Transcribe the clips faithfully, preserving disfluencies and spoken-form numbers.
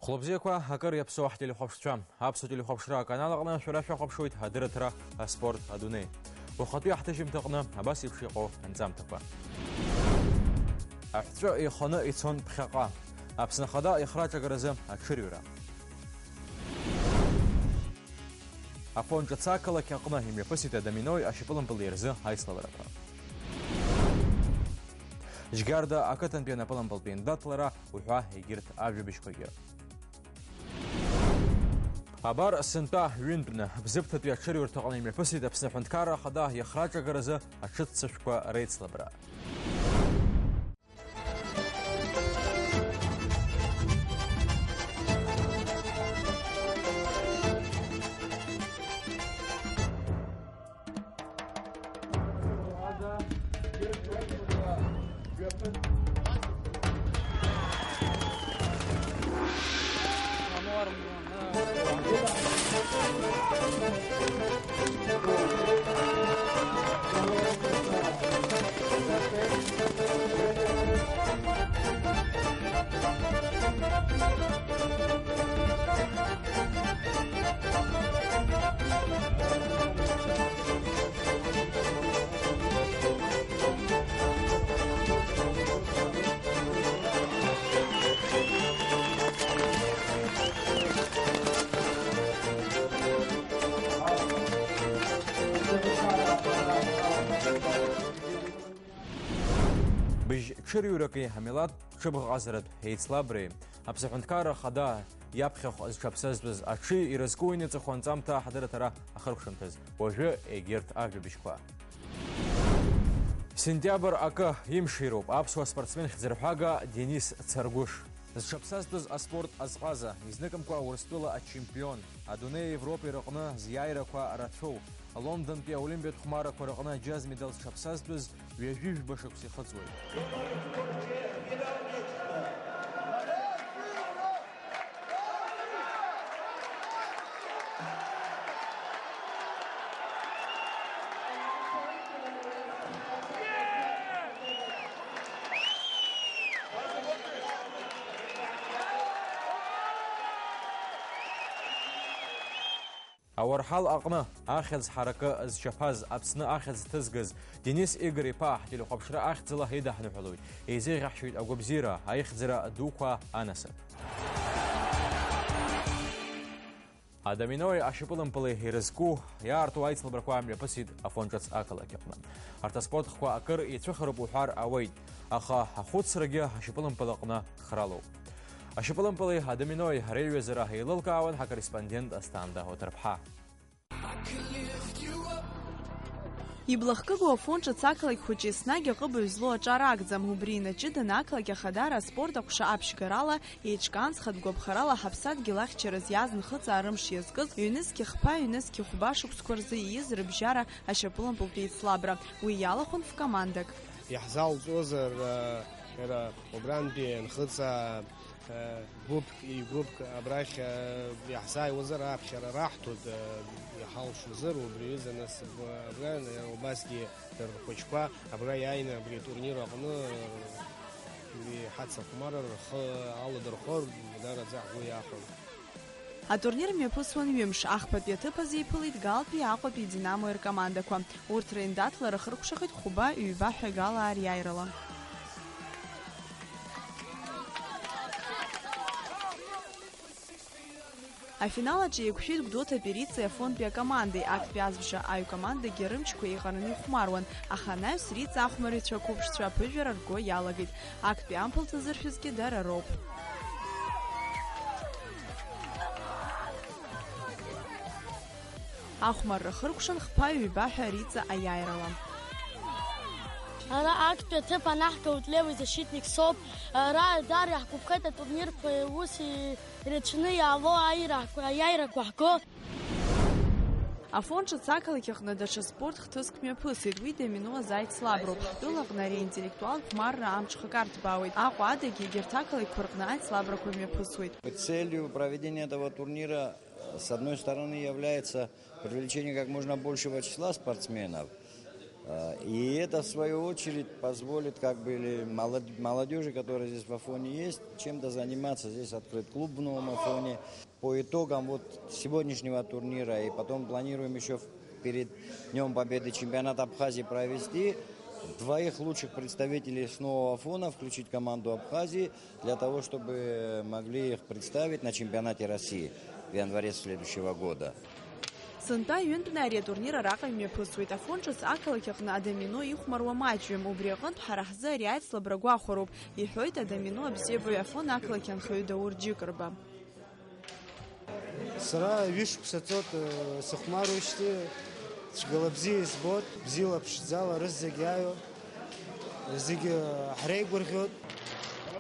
Хәлыбзиақәа, акыр иаԥсоу ҳтелехәаԥшцәа. Аԥсуа телехәаԥшра аканал аҟны шәара шәахәаԥшуеит адырраҭара «Аспорт адунеи». Уахатәи ҳҭыжьымҭаҟны абас еиԥш иҟоу анҵамҭақәа. Аҳәҵәы иханы ицон ԥхьаҟа. Аԥсны Ахада ихраҿагаразы аҽырҩра. Афон ҿыц ақалақь аҟны имҩаԥысит адоминои ашьапылампыли рзы аицлабрақәа. Џьгьарда ақыҭантәи анапылампылтәи андаҭлара уҳәа егьырҭ ажәабжьқәагьы. Абар сынтәа ҩынтәны Бзыԥҭатәи аҽырҩрҭаҟны имҩаԥысит Аԥсны Аҳәынҭқарра Ахада ихраҿагаразы аҽыццышәқәа реицлабра. Быжь ҽырҩракеи амилаҭтә ҽыбӷаҟазаратә еицлабреи, Аԥсны Аҳәынҭқарра Ахада иаԥхьахә зҽаԥсазтәыз аҽыҩ ирызку иныҵахо анҵамҭа ҳадырраҭара ахыркәшамҭаз, уажәы егьырҭ ажәабжьқәа. Сентиабр акы имшироуп аԥсуа спортсмен хьӡырҳәага Денис Царгәыш. Зҽаԥсазтәыз аспорт азҟаза, изныкымкәа Урыстәыла ачемпион, адунеи Европеи рыҟны зиааирақәа рацәоу, Лондонтәи аолимпиатә хәмаррақәа рыҟны аџьаз медал зҽаԥсазтәыз ҩажәи жәба шықәса ихыҵуеит. Ауарҳал аҟны ахьӡ ҳаракы зшьаԥаз, Аԥсны ахьӡ ҭызгаз Денис Игор-иԥа ҳтелехәаԥшра ахьӡала ҳаидаҳныҳәалоит. Еизеиӷьаҳшьоит агәабзиара, аихьӡара дуқәа анасыԥ. Адоминои ашьапылампыли ирызку иаарту аицлабрақәа мҩаԥысит Афон ҿыц ақалақь аҟны. Арҭ аспорт хкқәа акыр еицәыхароуп уҳәар ауеит, аха ахәыцрагьы ашьапылампыл аҟны хралоуп. Ашьапылампыли адоминои реиҩызара еилылкаауан ҳакорреспондент Асҭанда Оҭырԥҳа. Иблахкыгоу Афон ҿыц ақалақь хәыҷы еснагь аҟыбаҩ злоу аҿар агӡам. Убри инаҷыданы ақалақь ахадара аспорт аҟәша аԥшьгарала, еиҿкаанӡа хатә гәаԥхарала ҳаԥсадгьыл ахьчараз иааз нхыҵаа рымш иазкыз, ҩнызқьи хԥа, ҩнызқьи хәба шықәсқәа рзы ииз рыбжьара ашьапылампылтә еицлабра. Уи иалахәын фкомандак. Иаҳзалҵуазар, э, иара убрантәи анхыҵаа, э, гәыԥк, ҩ-гәыԥк абрахь, э, иаҳзааиуазар, аԥхьара раҳҭоит, э, иҳалшозар, убри аҩыза нас, э, абра, иара убасгьы дара рхәыҷқәа абра иааины абри атурнир аҟны, э, иҳацахәмарыр, рхы аладырхәыр, даараӡа ҳгәы иахәон. Атурнир мҩаԥысуан ҩымш, ахԥатәи аҭыԥ азы иԥылеит Галтәи Аҟәатәи Динамо ркомандақәа. Урҭ реиндаҭлара хыркәшахеит хәба-ҩба ҳәа галаа риааирала. Афинал аҿы еиқәшәеит Гәдоуҭатәи Риҵеи Афонтәи акомандеи, актәи азбжа аҩ командагьы рымчқәа еиҟараны ихәмаруан, аха анаҩс Риҵа ахәмарҩцәа қәыԥшцәа аԥыжәара рго иалагеит. Актәи ампыл ҭазыршәызгьы дара роуп. Ахәмарра хыркәшан хԥа-ҩба ҳәа Риҵа аиааирала. Ара актәи аҭыԥ анаҳгауеит левый защитник соуп. Ара даара иаҳгәаԥхеит атурнирқәа ус ирацәаны иаало аирақәа, аиааирақәа ҳго. Афон ҿыц ақалақь аҟны даҽа спорт хҭыск мҩаԥысит, уи домино азы аицлаброуп. Ҳтәылаҟны ари аинтеллектуалтә хәмарра амҽхак арҭбаауеит. Аҟәа адагьы егьырҭ ақалақьқәа рҟны аицлабрақәа мҩаԥысуеит. Целью проведения этого турнира, с одной стороны, является привлечение как можно большего числа спортсменов. И это, в свою очередь, позволит как бы молодежи, которая здесь в Афоне есть, чем-то заниматься. Здесь открыт клуб в Новом Афоне. По итогам вот сегодняшнего турнира и потом планируем еще перед Днем Победы чемпионат Абхазии провести, двоих лучших представителей с Нового Афона включить в команду Абхазии для того, чтобы могли их представить на чемпионате России в январе следующего года. Сынтәа ҩынтәны ари атурнир араҟа имҩаԥысуеит. Афон ҿыц ақалақь аҟны адомино ихәмаруа маҷҩым. Убри аҟынтә ҳара ҳзы ари аицлабра гәахәароуп, иҳәоит адомино абзиабаҩ Афон ақалақь анхаҩы Даур Џьыкырба. Сара ҩышықәса ҵоит сыхәмаруижьҭеи, цәгьала бзиа избоит, бзиала ԥшӡала рызегь иааиуа. Зегьы ҳреигәырӷьоит.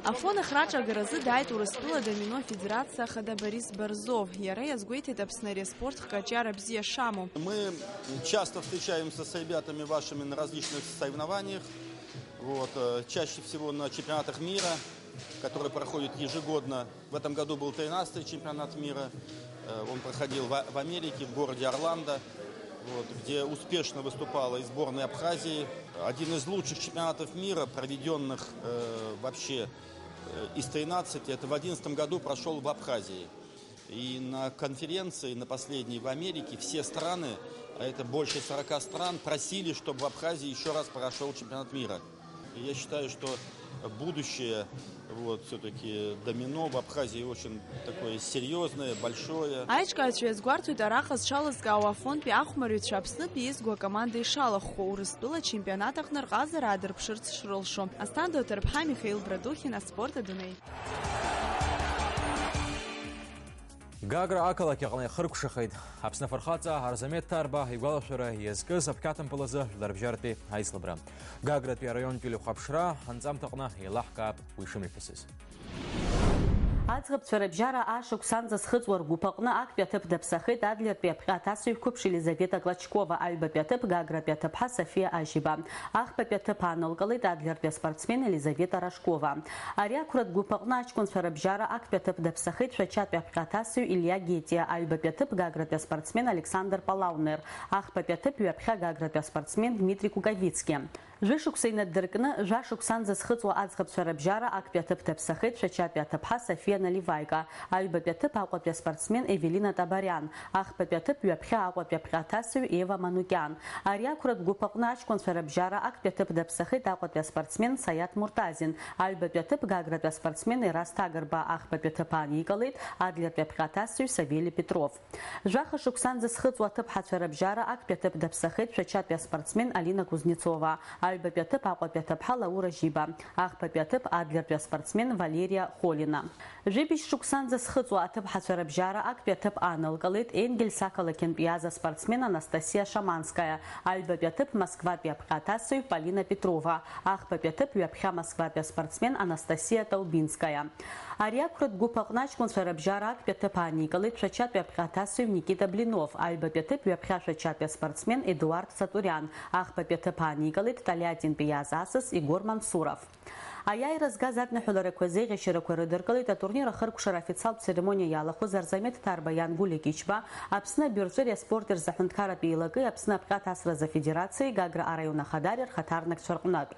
Афон ахраҿагаразы дааит Урыстәыла адомино афедерациа ахада Борис Борзов. Иара иазгәеиҭеит Аԥсны ари аспорт хкаҷара бзиа шамоу. Мы часто встречаемся с ребятами вашими на различных соревнованиях. Вот, э, чаще всего на чемпионатах мира, которые проходят ежегодно. В этом году был тринадцатый чемпионат мира. Э, он проходил в, в Америке, в городе Орландо, вот, где успешно выступала и сборная Абхазии. Один из лучших чемпионатов мира, проведенных э, вообще э, из тринадцати, это в одиннадцатом году прошел в Абхазии. И на конференции, на последней в Америке, все страны, а это больше сорока стран, просили, чтобы в Абхазии еще раз прошел чемпионат мира. Я считаю, что будущее, вот, все-таки домино в Абхазии очень такое серьезное, большое. Аиҿкаацәа иазгәарҭоит араҟа зҽалызкаауа Афонтәи ахәмарҩцәа Аԥснытәи еизго акоманда ишалахәхо, Урыстәыла ачемпионат аҟны рҟазара аадырԥшырц шрылшо. Асҭанда Ҭарԥҳа, Михаил Брадухин, аспорт адунеи. Гагра ақалақь аҟны ихыркәшахеит Аԥсны афырхаҵа Арзамеҭ Ҭарба игәалашәара иазкыз аԥхьаҭымԥыл азы жәларбжьаратәи аицлабра. Гагратәи араионтәи лыхәаԥшра анҵамҭаҟны еилаҳкаап уи шымҩаԥысыз. Аӡӷабцәа рыбжьара ашықәс анӡа зхыҵуа ргәыԥ аҟны актәи аҭыԥ даԥсахеит Адлертәи аԥҟьа аҭасыҩ қәыԥш Елизавета Клочкова, аҩбатәи аҭыԥ Гагратәи аҭыԥҳа Софиа Ажьиба. Ахԥатәи аҭыԥ аанылкылеит Адлертәи аспортсмен Елизавета Рашкова. Ари ақәратә гәыԥ аҟны аҷкәынцәа рыбжьара актәи аҭыԥ даԥсахеит Шәачатәи аԥҟьа аҭасыҩ Илиа Гетиа, аҩбатәи аҭыԥ Гагратәи аспортсмен Александр Палаунер, ахԥатәи аҭыԥ ҩаԥхьа Гагратәи аспортсмен Дмитри Куковицки. Жәышықәса инаддыркны, жәа шықәсанӡа зхыҵуа аӡӷабцәа рыбжьара актәи аҭыԥ даԥсахеит Шәачатәи аҭыԥҳа Софиа Наливайка, аҩбатәи аҭыԥ Аҟәатәи аспортсмен Евелина Табариан, ахԥатәи аҭыԥ ҩаԥхьа Аҟәатәи аԥҟьа аҭасыҩ Ева Манукиан. Ари ақәратә гәыԥ аҟны аҷкәынцәа рыбжьара актәи аҭыԥ даԥсахеит Аҟәатәи аспортсмен Саиаҭ Муртазин, аҩбатәи аҭыԥ Гагратәи аспортсмен Ерасҭ Агрба, ахԥатәи аҭыԥ ааникылеит Адлертәи аԥҟьа аҭасыҩ Савели Петров. Жәаха шықәсанӡа зхыҵуа аҭыԥҳацәа рыбжьара актәи аҭыԥ даԥсахеит Шәачатәи аспортсмен Алина Кузнецова, аҩбатәи аҭыԥ Аҟәатәи аҭыԥҳа Лаура Жьиба, ахԥатәи аҭыԥ Адлертәи аспортсмен Валериа Холина. Жәибжь шықәсанӡа зхыҵуа аҭыԥҳацәа рыбжьара актәи аҭыԥ аанылкылеит Енгельс ақалақьынтә иааз аспортсмен Анастасиа Шаманскаиа, аҩбатәи аҭыԥ Москватәи аԥҟьа аҭасыҩ Полина Петрова, ахԥатәи аҭыԥ ҩаԥхьа Москватәи аспортсмен Анастасиа Толбинскаиа. Ари ақәратә гәыԥ аҟны аҷкәынцәа рыбжьара актәи аҭыԥ ааникылеит Шәачатәи аԥҟьа аҭасыҩ Никита Блинов, аҩбатәи аҭыԥ ҩаԥхьа Шәачатәи аспортсмен Едуард Сатуриан, ахԥатәи аҭыԥ ааникылеит Толиатинтәи иааз асас Игор Мансуров. Аиааира згаз адныҳәаларақәа зеиӷьашьарақәа рыдыркылеит атурнир ахыркәшара афициалтә церемониа иалахәыз Арзамеҭ Ҭарба иан Гулиа Кьычба, Аԥсны абаҩрҵәыреи аспорти рзы аҳәынҭқарратә еилакеи Аԥсны аԥҟьа аҭасразы афедерациеи Гагра араион ахадари рхаҭарнакцәа рҟнытә.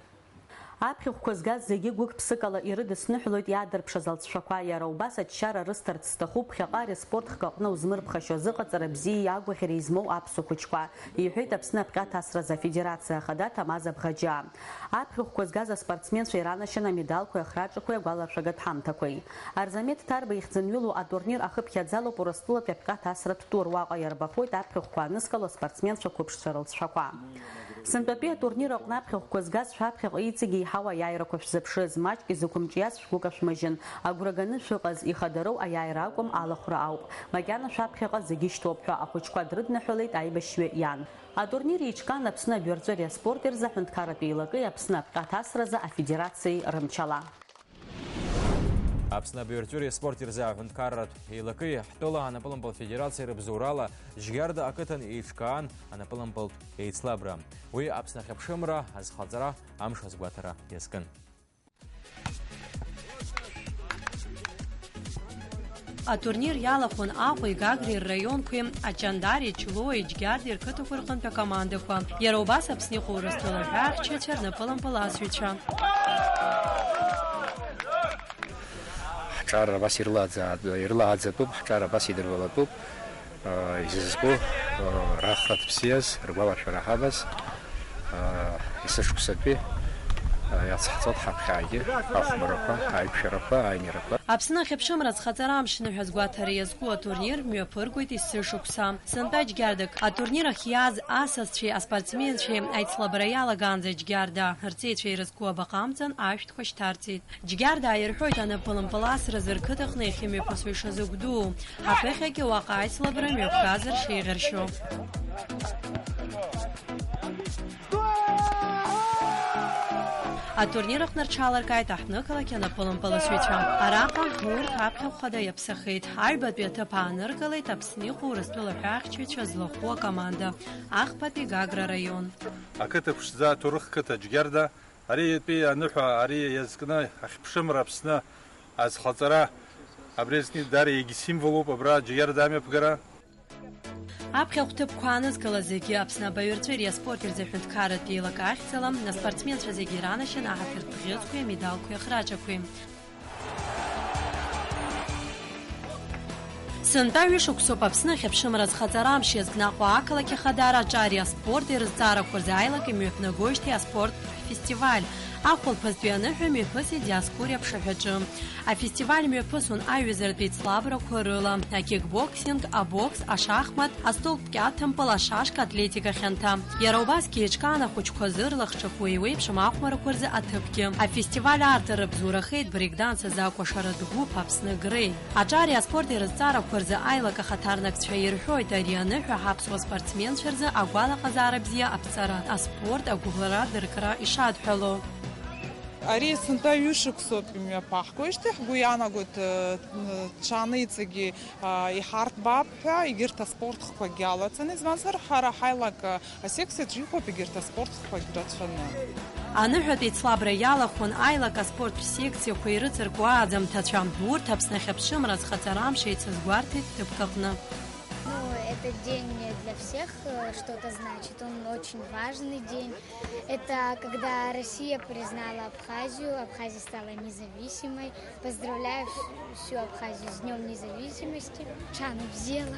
Аԥхьахәқәа згаз зегьы гәык-ԥсыкала ирыдысныҳәалоит иаадырԥшыз алҵшәақәа, иара убас аччара рысҭарц сҭахуп ԥхьаҟа ари аспорт хкы аҟны узмырԥхашьо азыҟаҵара бзиеи агәаӷьреи змоу аԥсуа хәыҷқәа, иҳәеит Аԥсны аԥҟьа аҭасразы афедерациа ахада Ҭамаз Абӷаџьаа. Аԥхьахәқәа згаз аспортсменцәа иранашьан амедалқәеи ахраҿақәеи агәаларшәагатә ҳамҭақәеи. Арзамеҭ Ҭарба ихьӡынҩылоу атурнир ахыԥхьаӡалоуп Урыстәылатәи аԥҟьа аҭасратә тур, уаҟа иарбахоит аԥхьахәқәа анызкыло аспортсменцәа қәыԥшцәа рылҵшәақәа. Сынтәатәи атурнир аҟны аԥхьахәқәа згаз шәаԥхьаҟа иҵегьы иҳауа аиааирақәа шәзыԥшыз, маҷк изықәымҿиаз шәгәы кашәмыжьын. Агәра ганы шәыҟаз, ихадароу аиааира акәым, алахәра ауп. Макьана шәаԥхьаҟа зегьы шьҭоуп ҳәа ахәыҷқәа дрыдныҳәалеит аибашьҩы иан. Атурнир еиҿкаан Аԥсны абаҩрҵәыреи аспорти рзы аҳәынҭқарратә еилакеи Аԥсны аԥҟьа аҭасразы афедерациеи рымчала. Аԥсны абаҩрҵәыреи аспорти рзы аҳәынҭқарратә еилакеи ҳтәыла анапылымпыл федерациеи рыбзоурала Жьгьарда ақыҭан еиҿкаан анапылымпылтә еицлабра. Уи Аԥсны ахьыԥшымра азхаҵара амш азгәаҭара иазкын. Атурнир иалахәын Аҟәеи Гагреи рраионқәеи, Аҷандари, Ҷлоуи, Џьгьардаи рқыҭақәа рҟынтә акомандақәа. Иара убас Аԥсны иҟоу Урыстәыла аҳәаахьчаҩцәа рнапылампыласҩцәа. Ҳҿар абас ирлааӡа-, ирлааӡатәуп, ҳҿар абас идырбалатәуп. Изызку, рахратә бзиаз, ргәалашәара ҳамаз, есышықәсатәи иацҳҵоит ҳаԥхьагьы ахәмарақәа, аиқәшәарақәа, аинарақәа. Аԥсны ахьыԥшымра азхаҵара амшныҳәа азгәаҭара иазку атурнир мҩаԥыргоит есышықәса. Сынтәа Џьгьардак атурнир ахь иааз асасцәеи аспортсменцәеи аицлабра иалагаанӡа Џьгьарда рҵеицәа ирызку абаҟа амҵан ашәҭқәа шьҭарҵеит. Џьгьарда аирҳәоит анапылампыласразы рқыҭаҟны иахьымҩаԥысуа ишазыгәдуу. Аԥыхьагьы уаҟа аицлабра мҩаԥгазар шеиӷьаршьо. Атурнир аҟны рҽаларкааит аҳҭнықалақь анапылампыласҩцәа. Араҟа урҭ аԥхьахә хада иаԥсахеит. Аҩбатәи аҭыԥ ааныркылеит Аԥсны иҟоу Урыстәыла аҳәаахьчаҩцәа злахәу акоманда, ахԥатәи Гагра раион. Ақыҭа ԥшӡа аҭоурых қыҭа Џьгьарда. Ари атәи аныҳәа, ари иазкны ахьыԥшымра Аԥсны азхаҵара, абри азкны даара егьсимволуп абра Џьгьарда амҩаԥгара. Аԥхьа ахәҭыԥқәа аанызкылаз зегьы Аԥсны абаҩрцәа ириаспорт ирзы аҳәынҭқарратә еилакы ахьӡала, аспортсменцәа зегьы иранашьан аҳаҭыртә бӷьыцқәеи амедалқәеи ахраҿақәеи. Сынтәа ҩышықәсоуп Аԥсны ахьыԥшымра азхаҵара амш иазкны Аҟәа ақалақь Ахадара аҿари аспорти рызҵаарақәа рзы аилак имҩаԥнагоижьҭеи аспорттә фестиваль. Ахәылԥазтәи аныҳәа мҩаԥысит Диоскуриа аԥшаҳәаҿы. Афестиваль мҩаԥысуан аиҩызаратә еицлабрақәа рыла, акикбоксинг, абокс, ашахмат, астолтә кьаҭымпыл, ашашка, атлетика хьанҭа. Иара убасгьы еиҿкаан ахәыҷқәа зырлахҿыху еиуеиԥшым ахәмарақәа рзы аҭыԥгьы. Афестиваль аарҭара бзурахеит брейкданс азы акәашаратә гәыԥ Аԥсны Грей. Аҿари аспорти рызҵаарақәа рзы аилак ахаҭарнакцәа ирҳәоит, ари аныҳәа ҳаԥсуа спортсменцәа рзы агәалаҟазаара бзиа аԥҵара, аспорт, агәыбылра дыркра ишадҳәало. Ари сынтәа ҩышықәсоуп имҩаԥаҳгоижьҭеи, ҳгәы иаанагоит, ыы, ҽаанеиҵагьы, ыы, иҳарҭбаап ҳәа, егьырҭ аспорт хкқәагьы алаҵаны, избанзар, ҳара ҳаилак, ы, асекциаҿы иҟоуп егьырҭ аспорт хкқәагь рацәаны. Аныҳәатә еицлабра иалахәын аилак аспорттә секциақәа ирыҵаркуа аӡамҭацәа. Урҭ Аԥсны ахьыԥшымра азхаҵара амш еицазгәарҭеит ҭыԥк аҟны. Ну, этот день для всех, э, что-то значит. Он очень важный день. Это когда Россия признала Абхазию, Абхазия стала независимой. Поздравляю вс-, всю Абхазию с Днём независимости. Ҽаанбзиала.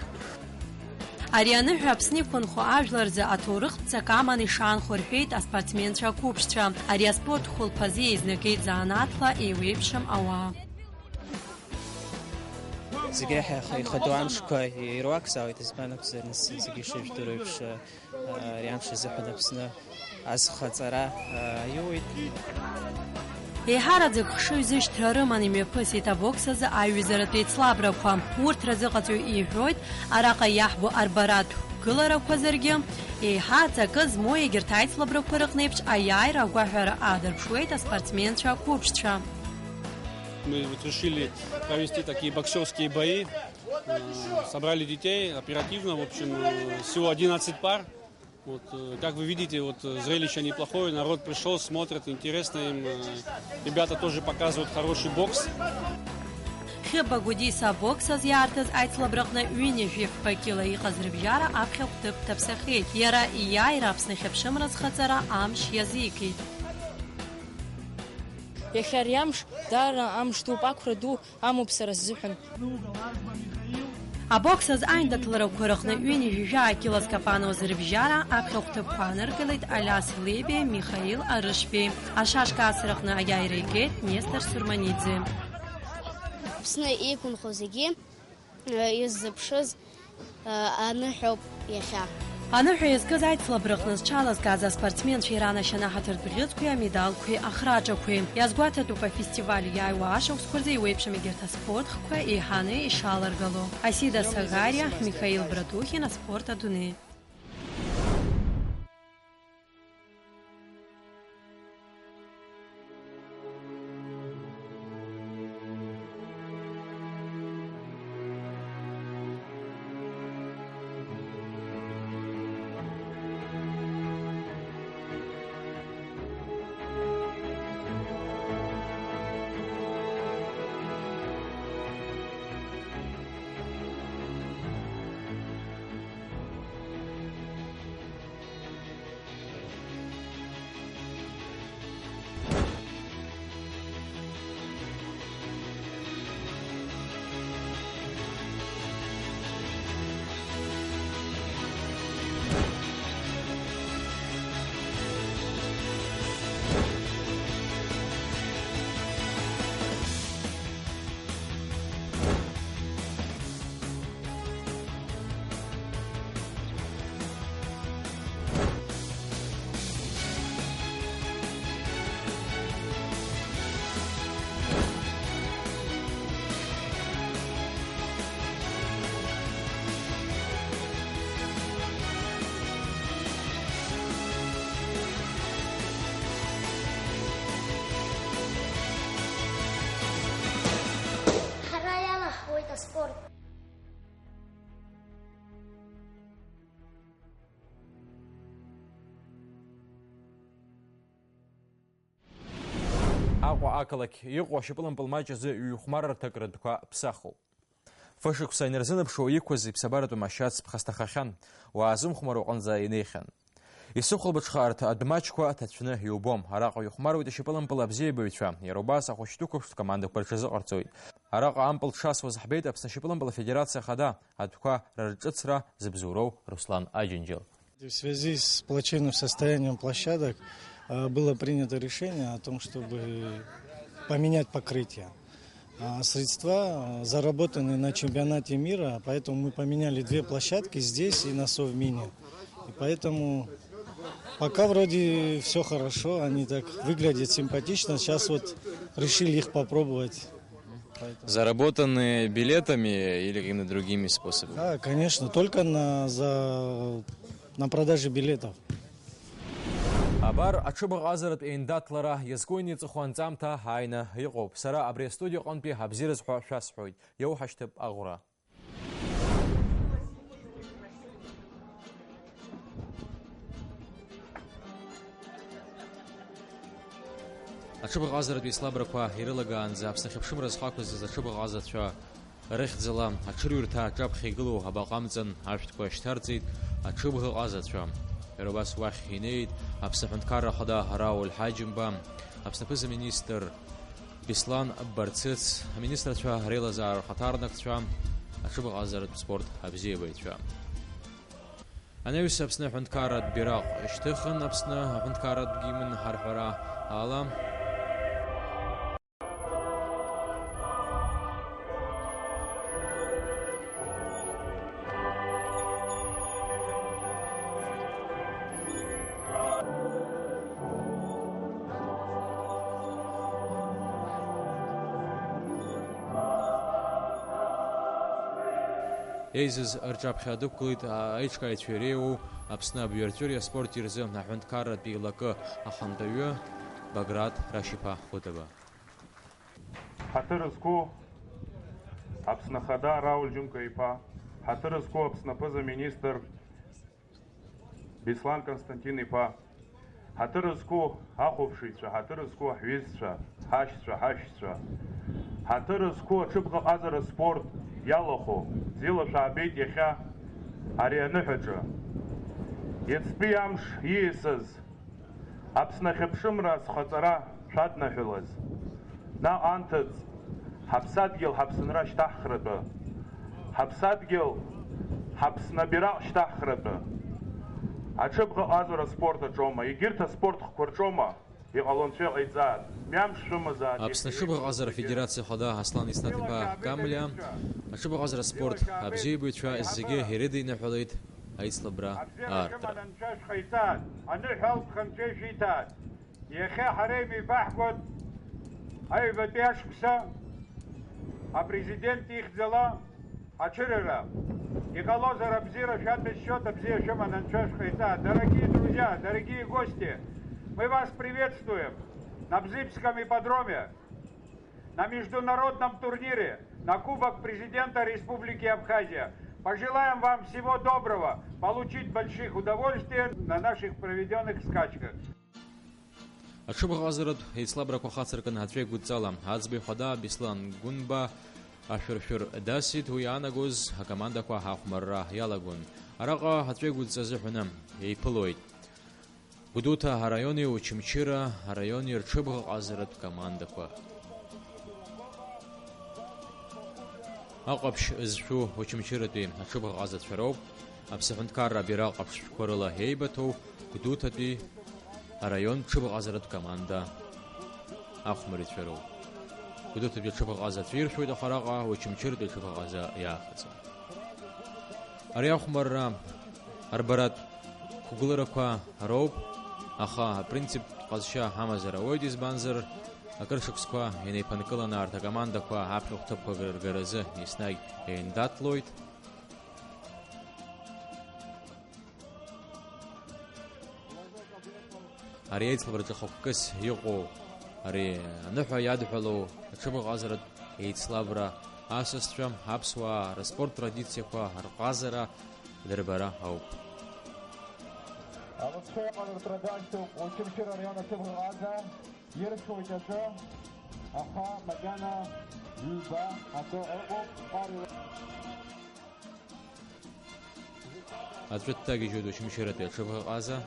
Ари аныҳәа Аԥсны иқәынхо ажәлар рзы аҭоурыхтә ҵак аманы ишаанхо рҳәеит аспортсменцәа ақәыԥшцәа. Ари аспорт хәылԥазы еизнагеит занааҭла еиуеиԥшым ауаа. Зегь реиҳа ихадоу амшқәа ируакзаауеит, избан акәзар, нас зегьы ишыжәдыруа еиԥш, ари амш азыҳәан Аԥсны азхаҵара аиуеит. Еиҳараӡак хшыҩзышьҭра рыманы имҩаԥысит абокс азы аиҩызаратә еицлабрақәа. Урҭ разыҟаҵаҩ иҳәоит, араҟа иаҳбо арбаратә гыларақәа заргьы, еиҳа аҵакы змоу егьырҭ аицлабрақәа рыҟны еиԥш аиааира агәаҳәара аадырԥшуеит аспортсменцәа ақәыԥшцәа. Мы вот решили провести такие боксерские бои. Э, собрали детей оперативно, в общем, э, всего одиннадцать пар. Вот, э, как вы видите, вот, э, зрелище неплохое, народ пришёл, смотрит, интересно им, э, ребята тоже показывают хороший бокс. Хьыба Гәдиса абокс азы иаартыз аицлабраҟны ҩынҩажәи фба кьыла иҟаз рыбжьара аԥхьахә ҭыԥ ҭаԥсахеит. Иара ииааира Аԥсны ахьыԥшымра азхаҵара амш иазикит. Иахьа ари амш даара амш дууп, ақәра ду амоуп сара сзыҳәан. Абокс азы аиндаҭларақәа рыҟны ҩынҩажәи жәаа кьыла зкапануаз рыбжьара аԥхьахә ҭыԥқәа ааныркылеит Алиас Лебиеи Михаил Арышбеи. Ашашка асра аҟны аиааира игеит Нестор Сурманиӡе. Аԥсны иқәынхо зегьы, э, иззыԥшыз, э, аныҳәоуп иахьа. Аныҳәа иазкыз аицлабраҟны зҽалазкааз аспортсменцәа иранашьан аҳаҭыртә бӷьыцқәеи амедалқәеи ахраҿақәеи. Иазгәаҭатәуп афестиваль иааиуа ашықәсқәа рзы еиуеиԥшым егьырҭ аспорт хкқәа еиҳаны ишаларгало. Асида Сагариа, Михаил Братухин, аспорт адунеи. Аҟәа ақалақь иҟоу ашьапылампыл маҷ азы ҩ-хәмаррҭак рыдәқәа ԥсахуп. Фышықәса инарзынаԥшуа иқәыз иԥсабаратәым ашьац ԥхасҭахахьан, уаазымхәмаруа аҟынӡа инеихьан. Исыхәылбыҽха арҭ адәмаҷқәа ҭацәны иубом. Араҟа ихәмаруеит ашьапылампыл абзиабаҩцәа, иара убас ахәышәтәықәыԥштә командақәа рҽазыҟарҵоит. Араҟа ампыл дшасуаз ҳбеит Аԥсны ашьапылампыл афедерациа ахада, адәқәа рырҿыцра зыбзоуроу Руслан Аџьынџьал. В связи с плачевным состоянием площадок, э, было принято решение о том, чтобы поменять покрытие. А средства, э, заработаны на чемпионате мира, поэтому мы поменяли две площадки здесь и на Совмине. И поэтому пока вроде всё хорошо, они так выглядят симпатично. Сейчас вот решили их попробовать. Поэтому Заработанные билетами или какими-то другими способами? Да, конечно, только на, за, на продаже билетов. Абар, аҽыбӷаҟазаратә еиндаҭлара иазку ианиҵыху анҵамҭа ааины иҟоуп. Сара абри астудиа аҟынтәи абзиара зҳәо шәасҳәоит, иоуҳашьҭып аӷәра. Аҽыбӷаҟазаратә еицлабрақәа ирылагаанӡа Аԥсны ахьыԥшымра зхы ақәызҵаз аҽыбӷаҟазацәа рыхьӡала аҽырҩырҭа аҿаԥхьа игылоу абаҟа амҵан ашәҭқәа шьҭарҵеит аҽыбӷаҟазацәа. Иара убас уахь инеит Аԥсны аҳәынҭқарра ахада Рауль Ҳаџьымба, Аԥсны аԥыза-министр Беслан Барцыц, аминистрцәа реилазаара рхаҭарнакцәа, аҽыбӷаҟазаратә спорт абзиабаҩцәа. Анаҩс Аԥсны аҳәынҭқарратә бираҟ шьҭыхын, Аԥсны аҳәынҭқарратә гимн ҳарҳәара ала. Еизаз рҿаԥхьа дықәгылеит аиҿкааҩцәа иреиуоу Аԥсны абҩарҵәыреи аспорти рзы аҳәынҭқарратә еилакы ахантәаҩы Баграт Рашь-иԥа Хәытаба. Ҳаҭыр зқәу Аԥсны Ахада Рауль Џьымка-иԥа, ҳаҭыр зқәу Аԥсны аԥыза-министр Беслан Константин-иԥа, ҳаҭыр зқәу ахәаԥшыҩцәа, ҳаҭыр зқәу ҳҩызцәа, ҳашьцәа, ҳашьцәа, ҳаҭыр зқәу аҽыбӷаҟазара спорт иалахәу, бзиала шәаабеит иахьа ари аныҳәаҿа. Иацтәи амш ииасыз Аԥсны ахьыԥшымра азхаҵара шәаднаҳәалаз, наҟ анҭыҵ, ҳаԥсадгьыл ҳаԥсынра шьҭаҳхратәы, ҳаԥсадгьыл ҳаԥсны абираҟ шьҭаҳхратәы, аҽыбӷаҟазара аспорт аҿоума, егьырҭ аспорт хкқәа рҿоума, иҟало анцәа иҟаиҵааит, мҩамш шәымазааит. Аԥсны аҽыбӷаҟазара афедерациа ахада Аслан Иснаҭ-иԥа Камлиа, аҽыбӷаҟазара аспорт абзиабаҩцәа зегьы ирыдиныҳәалеит аицлабра аартра. Абзиара шәыман анцәа шәҟаиҵааит, аныҳәа алԥха анцәа ишәиҭааит. Иахьа ҳара имеибаҳгоит аҩбатәи ашықәса апрезидент ихьӡала аҽырыра. Иҟалозар абзиара шәадысшьоит, абзиа шәыман анцәа шәҟаиҵа. Дорогие друзья, дорогие гости, мы вас приветствуем на Бзыбском ипподроме, на международном турнире, на Кубок Президента Республики Абхазия. Пожелаем вам всего доброго, получить больших удовольствий на наших проведённых скачках. Аҽыбӷаҟазаратә еицлабрақәа хацыркын аҵәеигәыдҵала аӡбаҩ хада Беслан Гәынба ашәыршәыр дасит, уи иаанагоз акомандақәа ахәмарра иалагон. Араҟа аҵәеигәыдҵа азыҳәаны еиԥылоит Гәдоуҭа араиони Очамчыра араиони рҽыбӷаҟазаратә командақәа. Аҟаԥшь зшәу Очамчыратәи аҽыбӷаҟазацәа роуп, Аԥсны аҳәынҭқарра абираҟ аԥшшәқәа рыла еибыҭоу Гәдоуҭатәи араион ҽыбӷаҟазаратә команда ахәмарҩцәа роуп. Гәдоуҭатәи аҽыбӷаҟазацәа иршәоит, аха араҟа Очамчыратәи аҽыбӷаҟаза иааҟаҵам. Ари ахәмарра арбаратә қәгыларақәа роуп, аха апринциптә ҟазшьа амазар ауеит, избанзар, акыр шықәсқәа инеиԥынкыланы арҭ акомандақәа аԥхьахә ҭыԥқәа рыргаразы еснагь еиндаҭлоит. Ари аицлабраҿы хықәкыс иҟоу, ари аныҳәа иадҳәалоу аҽыбӷаҟазаратә еицлабра асасцәа аԥсуаа рыспорт традициақәа рҟазара дырбара ауп. Алыԥшеиҟара ртрадашьҭоуп Очамчыра араион аҽыбӷаҟаза, иршәуеит аӡәы. Аха макьана ҩба акы ыҟоуп, Ԥҟари. Аӡәы дҭагьежьуеит Очамчыратәи аҽыбӷаҟаза.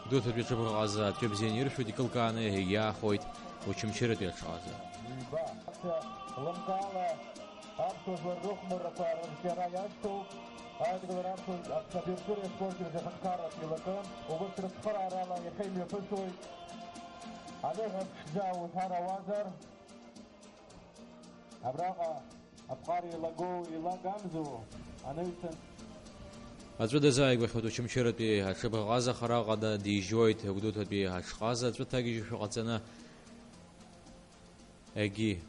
Гәдоуҭатәи аҽыбӷаҟаза аҵәа бзианы иршәуеит, икылкааны иаҳагьы иаахоит Очамчыратәи аҽҟаза. Ҩба. Лымкаала аԥсуа жәлар рыхәмаррақәа рыбжьара иашьҭоуп. Аидгылара аԥсуа, аԥсабаратәи аспорти рзы ахаҭарнак еилакы, убырҭ рыцхыраарала иахьа имҩаԥысуеит. Аныҳәа ԥшӡа уҳәар ауазар, абраҟа аԥҟара еилагоу еилагамзу анаҩсан. Аҵәы дазааигәахьоит Очамчыратәи аҽыбӷаҟаза, аха араҟа да-, дижьоит Гәдоуҭатәи аҽҟаза, аҵәы ҭагьежьышәа ҟаҵаны. Егьи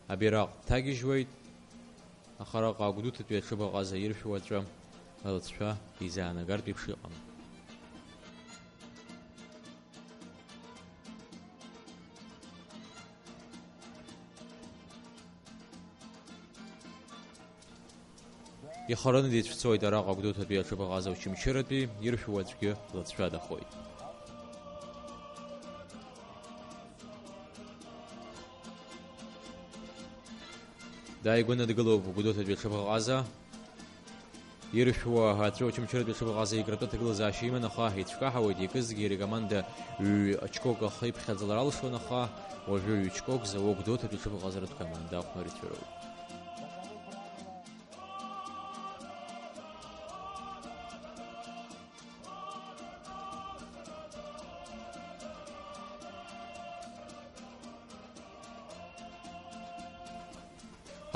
абираҟ дҭагьежьуеит, аха араҟа Гәдоуҭатәи аҽыбӷаҟаза иршәуа аҵәы лҵшәа изаанагартә еиԥш иҟан. Ихараны дицәцоит араҟа Гәдоуҭатәи аҽыбӷаҟаза Очамчыратәи, иршәуа аӡәгьы лыҵшәадахоит. Дааигәаны дгылоуп Гәдоуҭатәи аҽыбӷаҟаза. Иршәуа аҵәы Очамчыратәи аҽыбӷаҟаза икратәы аҭагылазаашьа иман, аха ицәкаҳауеит, икызгьы иара икоманда ҩ-очкок ахы иԥхьаӡалар алшон, аха уажәы ҩ-очкок зауа Гәдоуҭатәи аҽыбӷаҟазаратә команда аҟны рицәыроуп.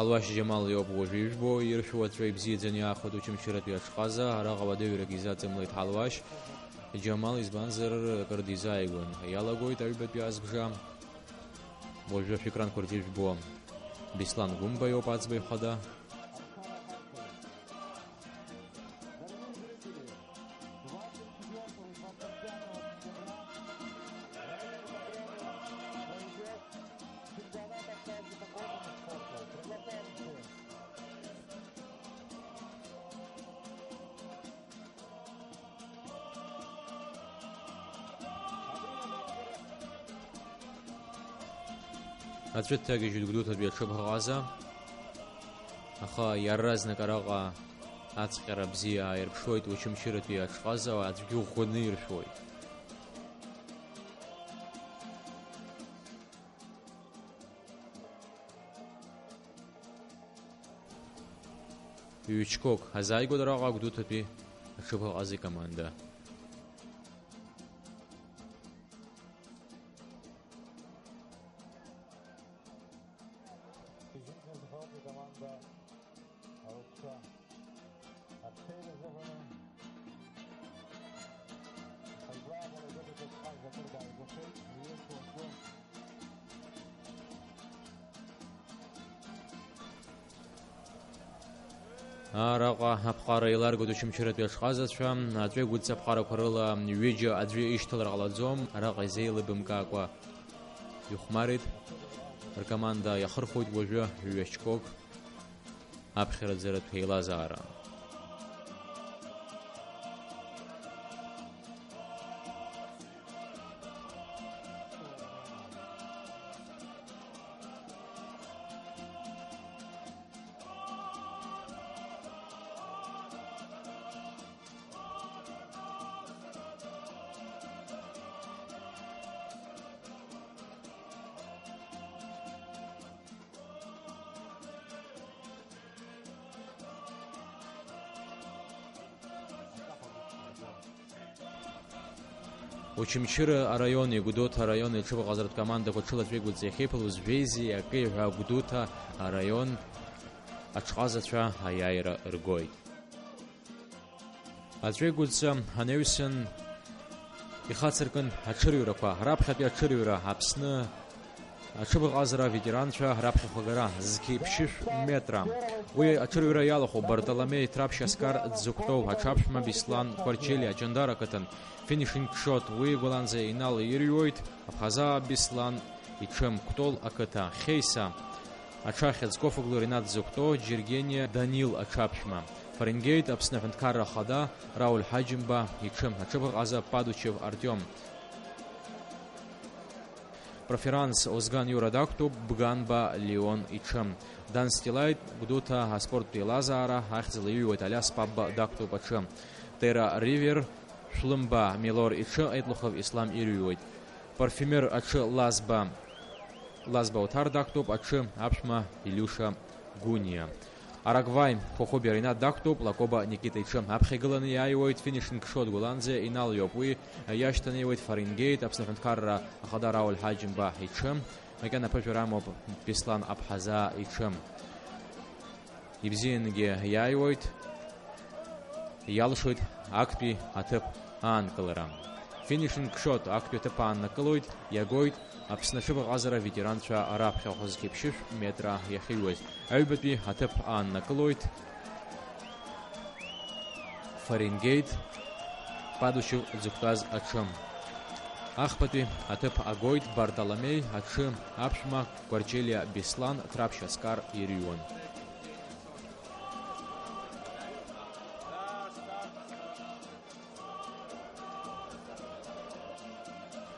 Ҳалуашь Џьамал иоуп уажәы ижәбо, иршәуа аҵәа ибзиаӡаны иаахәеит Очамчыратәи аҽҟаза, араҟа уадаҩрак изаҵамлеит Ҳалуашь Џьамал, избанзар, акыр дизааигәан. Иалагоит аҩбатәи азбжа. Уажәы ашәикранқәа рзы ижәбо Беслан Гәымба иоуп аӡбаҩ хада. Аӡәы дҭагьежьуеит Гәдоуҭатәи аҽыбӷаҟаза, аха иаразнак араҟа ацҟьара бзиа ааирԥшуеит, Очамчыратәи аҽҟаза аӡәгьы ӷәӷәаны иршәуеит. Ҩ-очкок азааигәоит араҟа Гәдоуҭатәи аҽыбӷаҟаза икоманда. Араҟа аԥҟара еиларгоит Очамчыратәи аҽҟазацәа, аҵәеигәыдҵа аԥҟарақәа рыла ҩыџьа аӡәы ишьҭалар ҟалаӡом, араҟа изеилыбымкаакәа ихәмарит, ркоманда иахырхәоит уажәы ҩ-очкок. Аԥхьараӡаратә еилазаара. Очамчыра араиони Гәдоуҭа араиони аҽыбӷаҟазаратә командақәа ҽыла аҵәеигәыдҵа иахьеиԥылоз жәеиза акы ҳәа Гәдоуҭа араион аҽҟазацәа аиааира ргоит. Аҵәеигәыдҵа анаҩсан ихацыркын аҽырҩрақәа, раԥхьатәи аҽырҩра Аԥсны аҽыбӷаҟазара аветеранцәа раԥхьахәагара, зқьи ԥшьышә метра. Уи аҽырҩра иалахәуп Бартоломеи Ҭраԥшь Аскар дзықәтәоу аҽаԥшәма Беслан Кәарчелиа Ҷандар ақыҭан. Финишинг шот уи игәаланӡа Инал ирҩуеит, Абхазаа Беслан иҽы Кәтол ақыҭа. Хеиса аҽы ахьӡ Кофоглы Ринат дзықәтәоу Џьергениа Данил аҽаԥшәма. Фаренгеит, Аԥсны аҳәынҭқарра ахада Рауль Ҳаџьымба иҽы, аҽыбӷаҟаза Падучев Артиом. Проферанс Озган Иура дақәтәоуп, Бганба Леон иҽы. Данстилаит Гәдоуҭа аспорттә еилазаара ахьӡала иҩуеит Алиас Пабба дақәтәоуп аҽы. Тера Ривер Шәлымба Милор иҽы Еитлухов Ислам ирыҩуеит. Парфиумер аҽы Лазба, Лазба Оҭар дақәтәоуп, аҽы аԥшәма Илиуша Гәыниа. Арагваи Хәахәыб Ринат дақәтәоуп, Лакоба Никита иҽы. Аԥхьа игыланы иааиуеит финишинг шот Гәланӡиа, иналҩоуп уи, иашьҭанеиуеит Фаренгеит, Аԥсны аҳәынҭқарра ахада Рауль Ҳаџьымба иҽы. Макьана ԥыжәара амоуп Беслан Аԥҳазаа иҽы. Ибзиангьы иааиуеит, иалшоит актәи аҭыԥ аанкылара. Финишинг шот актәи аҭыԥ ааннакылоит, иагоит Аԥсны аҽыбӷаҟазара аветеранцәа раԥхьаҟа зқьи ԥшьышә метра иахьыҩуаз. Аҩбатәи аҭыԥ ааннакылоит Фаренгеит Падучев дзықәтәаз аҽы. Ахԥатәи аҭыԥ агоит Бартоломеи аҽы аԥшәма Гәарчелиа Беслан Ҭраԥшь Аскар ирыҩуан.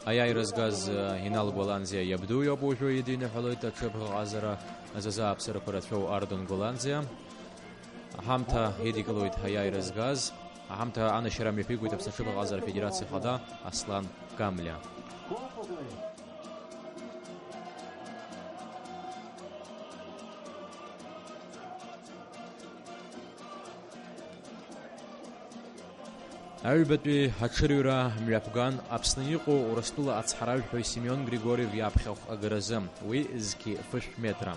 Аиааира згаз, э, Инал Гәаланӡиа иабду иоуп уажәы идиныҳәалоит аҽыбӷаҟазара азазы аԥсарақәа рацәоу Ардон Гәаланӡиа. Аҳамҭа идикылоит аиааира згаз, аҳамҭа анашьара мҩаԥигоит Аԥсны аҽыбӷаҟазара афедерациа ахада Аслан Камлиа. Аҩбатәи аҽырҩра мҩаԥган Аԥсны иҟоу Урыстәыла ацҳаражәҳәаҩ Семион Григорьев иаԥхьахә агаразы, уи зқьи фышә метра.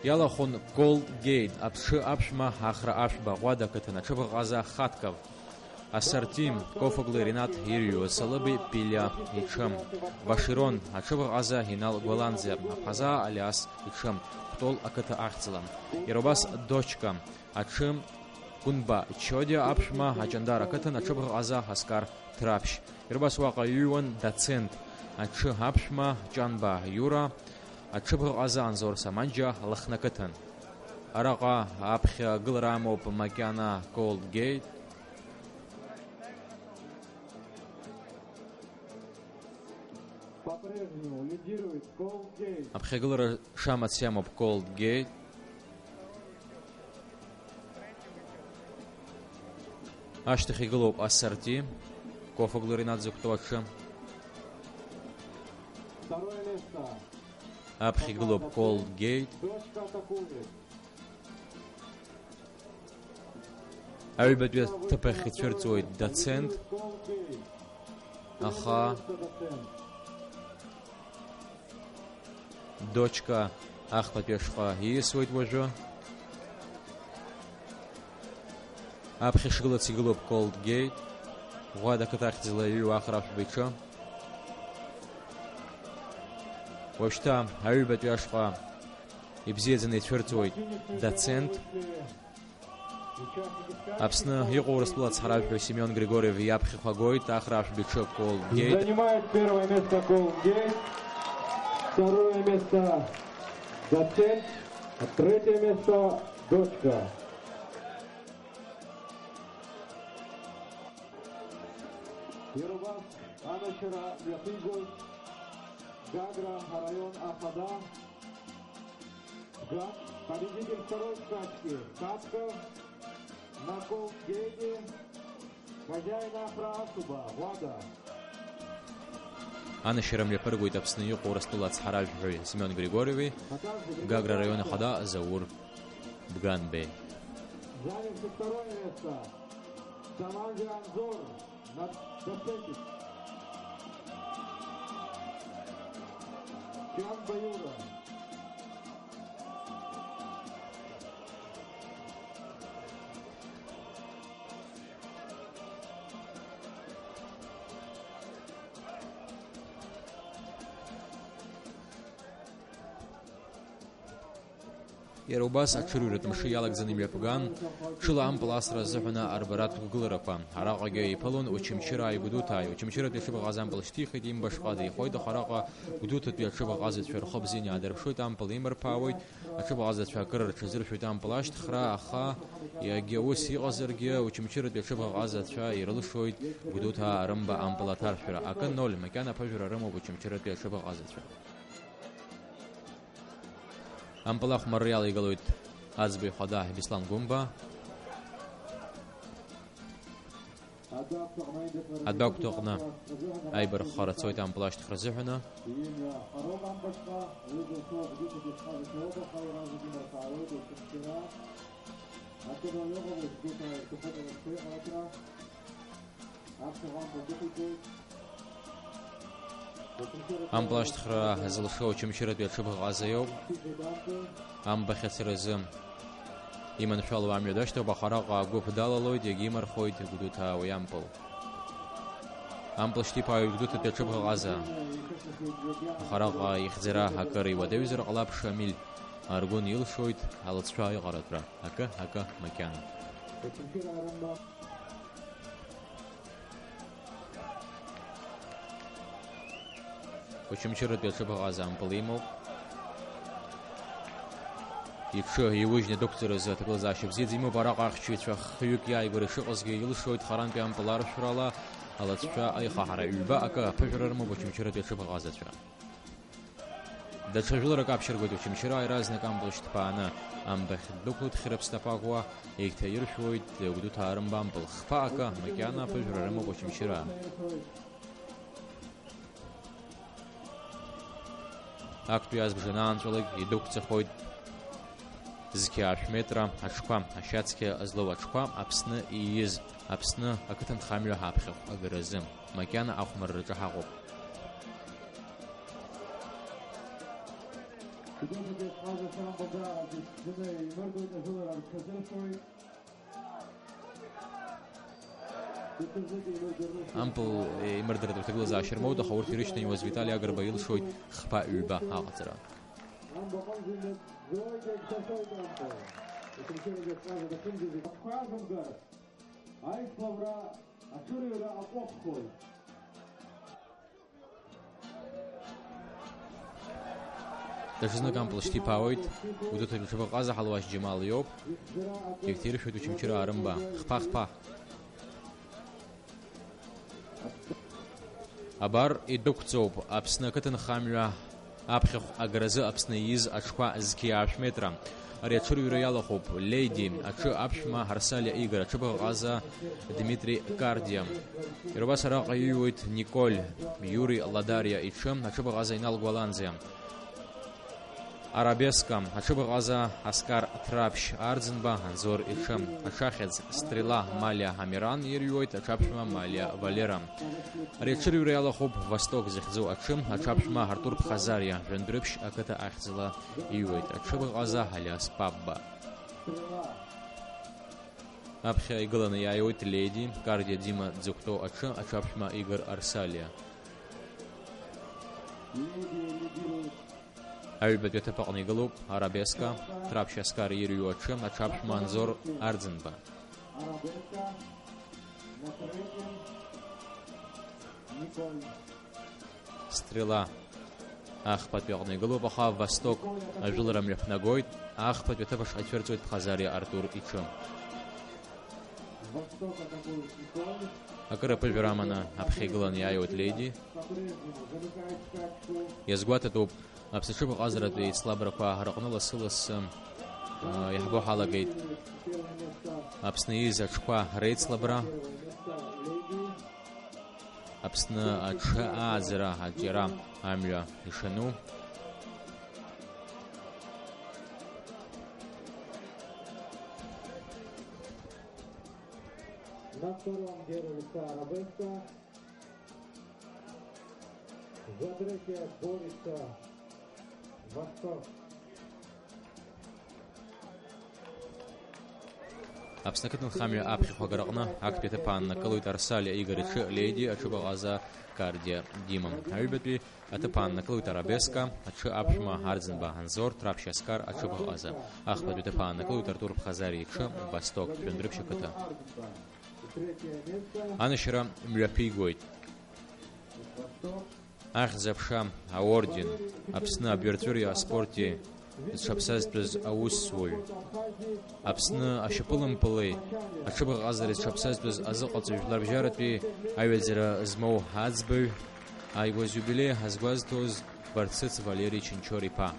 Иалахәын Колгейт, аԥшы аԥшәма Ахра Ашәба, Ӷәада ақыҭан аҽыбӷаҟаза Хатков. Асарти, Кофогли Ринат ирҩуа, Салыби Пилиа иҽы. Баширон, аҽыбӷаҟаза Инал Гәаланӡиа, Аԥҳазаа Алиас иҽы, Кәтол ақыҭа ахьӡала. Иара убас Дочка, аҽы Кәынба Чодиа аԥшәма, Аҷандар ақыҭан аҽыбӷаҟаза Аскар Ҭраԥшь. Иара убас уаҟа иҩуан Доцент, аҽы аԥшәма Ҷанба Иура, аҽыбӷаҟаза Анзор Саманџьа Лыхнақыҭан. Араҟа аԥхьа агылара амоуп макьана Колгейт. По-прежнему лидирует Колгейт. Аԥхьагылара шамац иамоуп Колгейт. Ашьҭахь игылоуп Асарти, Кофогли Ринат дзықәтәоу аҽы. Второе место. Аԥхьа игылоуп Колгейт. Дочка атакует. Аҩбатәи аҭыԥ ахь ицәырҵуеит Доцент, аха Дочка ахԥатәи ашҟа ииасуеит уажәы. Аԥхьа ишгылац игылоуп Колгейт, Ӷәада ақыҭа ахьӡала иҩу Ахра Ашәба иҽы. Уажәшьҭа аҩбатәи ашҟа ибзиаӡаны ицәырҵуеит Доцент. Аԥсны иҟоу Урыстәыла ацҳаражәҳәаҩ Семион Григорьев иаԥхьахә агоит Ахра Ашәба иҽы Колгейт. Занимает первое место Колгейт, второе место Доцент, третье место Дочка. Иара убас анашьара иаԥигоит Гагра араион ахада. Победитель второй скачки Катков на Колгейте, хозяин Ахра Ашәба, Ӷәада. Анашьара мҩаԥыргоит Аԥсны иҟоу Урыстәыла ацҳаражәҳәаҩ Семион Григорьеви Гагра араион ахада Заур Бганбеи. Занявший второе место, Саманджи Анзор. Над Доцентик. Чан Баюра. Иара убас аҽырҩратә мшы иалагӡаны имҩаԥган, ҽыла ампыл асра азыҳәан арбаратә гәгыларақәа. Араҟагьы иԥылон Очамчырааи Гәдоуҭааи. Очамчыратәи аҽыбӷаҟаза ампыл шьҭихит, имбашҟа деихоит, аха араҟа Гәдоуҭатәи аҽыбӷаҟазацәа рхы бзианы иаадырԥшуеит, ампыл еимырԥаауеит, аҽыбӷаҟазацәа акыр рҽазыршәоит ампыл ашьҭхра, аха иагьа ус иҟазаргьы, Очамчыратәи аҽыбӷаҟазацәа ирылшоит Гәдоуҭаа арымба ампыл аҭаршәра. Акы ноль, макьана аԥыжәара рымоуп Очамчыратәи аҽыбӷаҟазацәа. Ампыл ахәмарра иалеигалоит аӡбаҩ хада Беслан Гәымба. Адәы ақәтәаҟны аибарххара цоит ампыл ашьҭыхра азыҳәаны. Ампыл ашьҭыхра зылшо Очамчыратәи аҽыбӷаҟаза иоуп. Амбахь ацаразы иманшәалоу амҩа дашьҭоуп, аха араҟа агәыԥ далалоит, иагьимархоит Гәдоуҭаа уи ампыл. Ампыл шьҭиԥаауеит Гәдоуҭатәи аҽыбӷаҟаза. Аха араҟа ихьӡара акыр иуадаҩзар ҟалап, Шамиль Аргәын илшоит алыҵшәа иҟаратәра. Акы, акы, макьана. Очамчыратәи аҽыбӷаҟаза ампыл имоуп. Иҽы иужьны дықәҵаразы аҭагылазаашьа бзиаӡа имоуп. Араҟа ахьчаҩцәа хҩык иааигәара ишыҟазгьы илшоит харантәи ампыл аршәрала алацәа аихаҳара. Ҩба акы аԥыжәара рымоуп Очамчыратәи аҽыбӷаҟазацәа. Даҽа жәыларак аԥшьыргоит Очамчыраа, иаразнак ампыл шьҭԥааны амбахь ддәықәлоит Хьрыԥсҭа Пагәуа, еиҭаиршәуеит Гәдоуҭаа рымба ампыл. Хԥа акы, макьана аԥыжәара рымоуп Очамчыраа. Актәи азбжа анаанҵәалак идәықәҵахоит зқьи аашә метра аҽқәа, ашьацқьа злоу аҽқәа, Аԥсны ииз, Аԥсны ақыҭанхамҩа ҳаԥхьахә агаразы. Макьана ахәмарраҿы ҳаҟоуп. Ампыл еимырдартә аҭагылазаашьа рмоут, аха урҭ ирышьҭанеиуаз Витали Агрба илшоит хԥа ҩба аҟаҵара. Аицлабра аҽырҩра аҟәыххоит. Даҽазнык ампыл шьҭиԥаауеит, Гәдоуҭатәи аҽыбӷаҟаза Ҳалуашь Џьамал иоуп. Иагьҭаиршәуеит Очамчыраа рымба. Хԥа-хԥа. Абар идәықәҵоуп Аԥсны ақыҭанхамҩа аԥхьахә агаразы Аԥсны ииз аҽқәа зқьи аашә метра. Ари аҽырҩра иалахәуп Леди аҽы аԥшәма Арсалиа Игор, аҽыбӷаҟаза Дмитри Кардиа. Иара убас араҟа иҩуеит Николь, Иури Ладариа иҽы, аҽыбӷаҟаза Инал Гәаланӡиа. Арабеска, аҽыбӷаҟаза Аскар Ҭраԥшь Арӡынба, Анзор иҽы, аҽахьӡ Стрела Малиа Амиран ирҩуеит аҽаԥшәма Малиа Валера. Ари аҽырҩра иалахәуп Восток захьӡу аҽы, аҽаԥшәма Артур Ԥхазариа, Жәандәрыԥшь ақыҭа ахьӡала иҩуеит аҽыбӷаҟаза Алиас Пабба. Аԥхьа игыланы иааиуеит Леди, Кардиа Дима дзықәтәоу аҽы, аҽаԥшәма Игор Арсалиа. Аҩбатәи аҭыԥ аҟны игылоуп Арабеска, Ҭраԥшь Аскар ирҩуа аҽы, аҽаԥшәма Анзор Арӡынба. Стрела ахԥатәи аҟны игылоуп, аха Восток ажәылара мҩаԥнагоит, ахԥатәи аҭыԥ ашҟа ицәырҵуеит Ԥхазариа Артур иҽы. Акыр аԥыжәара аманы аԥхьа игыланы иааиуеит Леди. Иазгәаҭатәуп, Аԥсны аҽыбӷаҟазаратәи еицлабрақәа рыҟны лассы-лассы, а, иаҳбо ҳалагеит Аԥсны ииз аҽқәа реицлабра, Аԥсны аҽы ааӡара аҿиара амҩа ишану. На втором герое лица Арабеска. За третье борется Восток. Аԥсны ақыҭанхамҩа аԥхьахәагара аҟны актәи аҭыԥ ааннакылоит Арсалиа Игор иҽы Леди, аҽыбӷаҟаза Кардиа Дима. Аҩбатәи аҭыԥ ааннакылоит Арабеска, аҽы аԥшәма Арӡынба Анзор, Ҭраԥшь Аскар, аҽыбӷаҟаза. Ахԥатәи аҭыԥ ааннакылоит Артур Ԥхазариа иҽы Восток, Ҭәындрыԥшь ақыҭа. Анашьара мҩаԥигоит. Ахьӡ-аԥша аорден, Аԥсны абҩарҵәыреи аспорти зҽаԥсазтәыз аусзуҩ, Аԥсны ашьапылампылеи аҽыбӷаҟазареи зҽаԥсазтәыз азыҟаҵаҩ жәларбжьаратәи аҩаӡара змоу аӡбаҩ, ааигәа зиубилеи ҳазгәазҭоз Барцыц Валери Чынчор-иԥа.